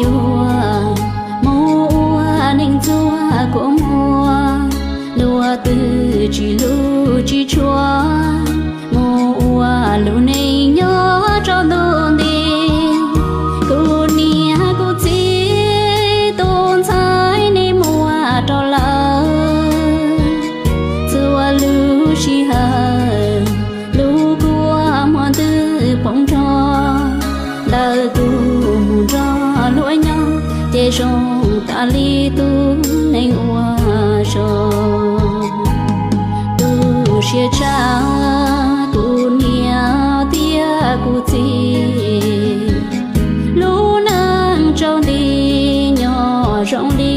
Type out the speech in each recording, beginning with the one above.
yuav mus ua neej txuag kua muag, luag twg tsis hlub tsis tshua, mus ua lub neej nyob rau ntuj nti. Kuv niam kuv txiv, tus ntxhais nej muaj rau lawm, txhua lub sij hawm lub kua muag ntws poob nrog, ntawm kuv mus nrog luag nyob, ces zoo tas li tus neeg ua zog. Tu siab tshaj kuv niam thiab kuv txiv, lub neej tsaus nti nyob zoo li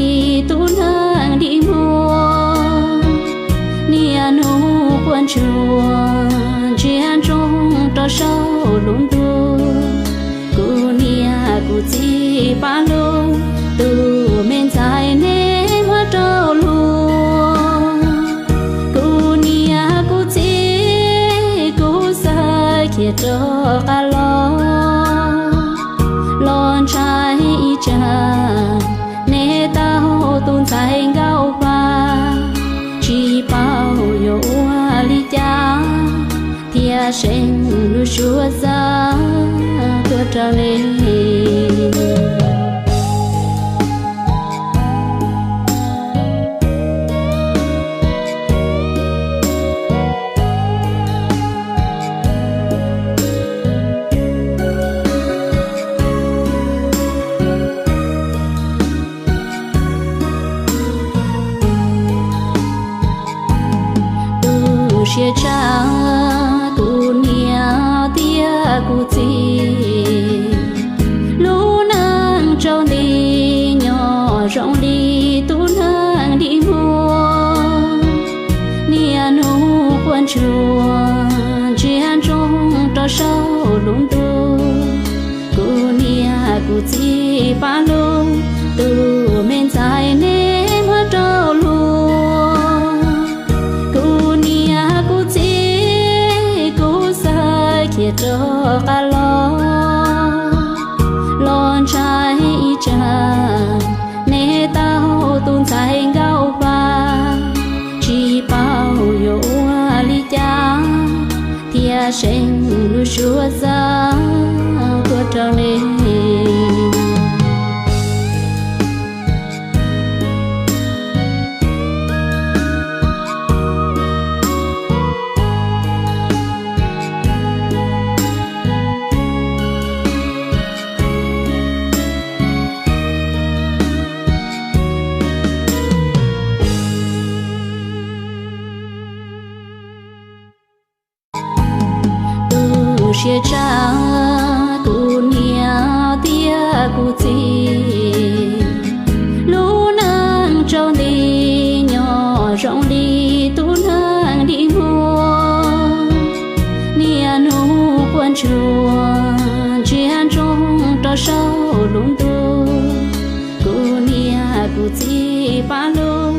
tus neeg dig muag. Niaj hnub quaj ntsuag ntsiag ntsoog rau saum lub ntuj. Kuv niam kuv txiv pab lug, tus me ntxhais nej muab rau luag. Kuv niam kuv txiv, kuv xav khiav rov qab los, los ntshai ib tsam nej tau tus ntxhais nkauj pa, tsis paub yuav ua li cas, thiaj seem lub suab xav tuaj raws li. Tu siab tshaj kuv niam thiab kuv txiv, lub neej tsaus nti nyob zoo li tus neeg dig muag. Niaj hnub quaj ntsuag ntsiag ntsoog rau saum lub ntuj. Kuv niam kuv txiv pab lug, tus me ntxhais nej muab rau luag. Kuv niam kuv txiv, kuv xav khiav rov qab los, los ntshai ib tsam nej tau tus ntxhais nkauj pa, tsis paub yuav ua li cas, thiaj seem lub suab xav tuaj raws li. Tu siab tshaj kuv niam thiab kuv txiv, lub neej tsaus nti nyob zoo li tus neeg dig muag. Niaj hnub quaj ntsuag ntsiag ntsoog rau saum lub ntuj. Kuv niam kuv txiv pab lug,